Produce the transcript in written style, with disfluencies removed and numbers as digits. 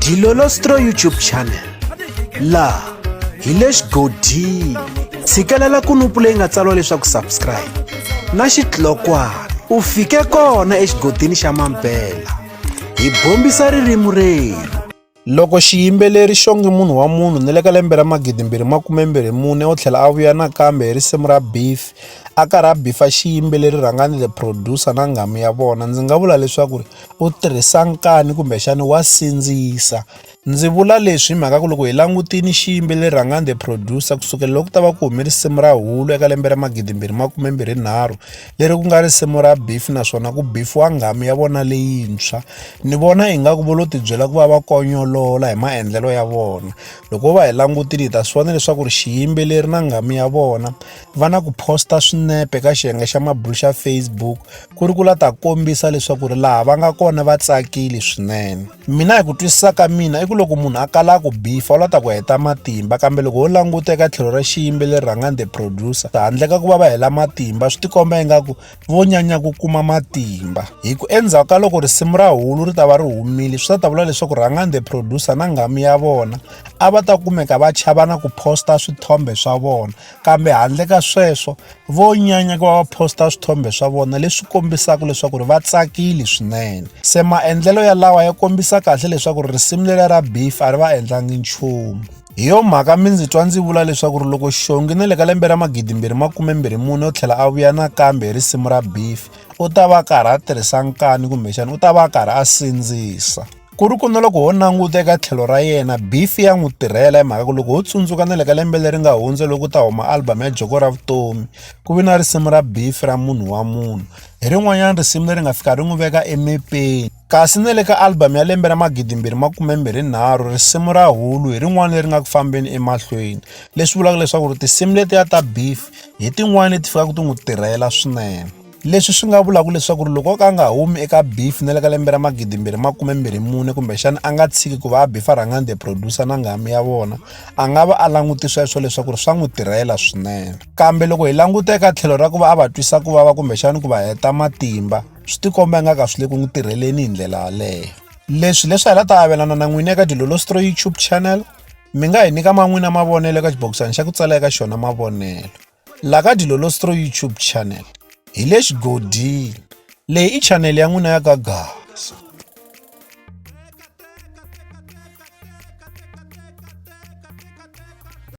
Dilolostro YouTube channel laha hi le xigodini tshikelela kunupu leyi nga tsariwa leswaku subscribe na xitlokwana u fike kona exigodini xa mampela hi bombisa ririmi rerhu. Loko xiyimbeleri Xongi Munhu wa Munhu ni le ka lembe ra 2024 o tlhela a vuya nakambe hi risimu ra Beef a karhi a bifa xiyimbeleri Rhangani the Producer na nghamu ya vona ndzi nga vula leswaku u tirhisa nkani kumbexani wa sindzisa. Ndzi vula leswi hi mhaka ku loko hi langutini xiyimbeleri Rhangani the Producer kusukela loko ku ta va ku hume risimu ra Hulu eka lembe ra 2023 leri ku nga risimu ra Beef naswona ku bifiwa nghamu ya vona leyintshwa ni vona ingaku vo lo tibyela ku va va konyolola hi maendlelo ya vona. Loko ho va hi langutile hi ta swi vona leswaku ri xiyimbeleri na nghamu ya vona va na ku posta swinepe ka xiyenge xa mabulo xa Facebook ku ri ku la ta kombisa leswaku ri laha va nga kona va tsakile swinene. Mina hi ku twisisa ka mina i ku loko munhu a kala ku bifa u la ta ku heta matimba kambe loko ho languta eka tlhelo ra xiyimbeleri Rhangani the Producer handle ka ku va va hela matimba swi tikomba ingaku vo nyanya ku kuma matimba hi ku endzhaku ka loko risimu ra Hulu ri ta va ri humile swi ta ta vula leswaku Rhangani the Producer na nghamu ya vona a va ta kumeka va chava na ku posta swithombe swa vona kambe handle ka sweswo vo nyanya ku va va posta swithombe swa vona leswi kombisaka leswaku ri va tsakile swinene se maendlelo ya lawa ya kombisa kahle leswaku risimu leriya ra beef a ri va endlangi nchumu hi yo mhaka mi ndzi twa ndzi vula leswaku ri loko Xongi na le ka lembe ra 2024 o tlhela a vuya nakambe hi risimu ra beef u ta va a karhi a tirhisa nkani kumbexana u ta va a karhi a sindzisa. Ku ri ku na loko ho languta eka tlhelo ra yena beef ya n'wi tirhela hi mhaka ku loko ho tsundzuka na le ka lembe leri nga hundza loko ku ta huma album ya Joko ra Vutomi ku ve na risimu ra beef ra munhu wa munhu hi rin'wanyana risimu leri nga fika ri n'wi veka emepeni kasi na le ka album ya lembe ra 2023 risimu ra Hulu hi rin'wana leri nga ku fambeni emahlweni leswi vulaka leswaku ri tinsimu letiya ta beef hi tin'wani leti fikaka ti n'wi tirhela swinene. Leswi swi nga vulaka leswaku loko o ka a nga humi eka beef na le ka lembe ra 2024 kumbexana a nga tshiki ku va a bifa Rhangani the Producer na nghamu ya vona a nga va a languti sweswo leswaku swa n'wi tirhela swinene kambe loko hi languta eka tlhelo ra ku va a va twisa ku vava kumbexana ku va heta matimba swi tikomba ingaku a swi le ku n'wi tirheleni hi ndlela yaleyo. Leswi leswi hi la ta avelana na n'wina eka Dilolostro YouTube channel mi nga hi nyika ma n'wina mavonelo eka xibokisana xa ku tsala eka xona mavonelo. La ka Dilolostro YouTube channel hi le xigodini. Leyi i channel ya n'wina ya ka Gaza.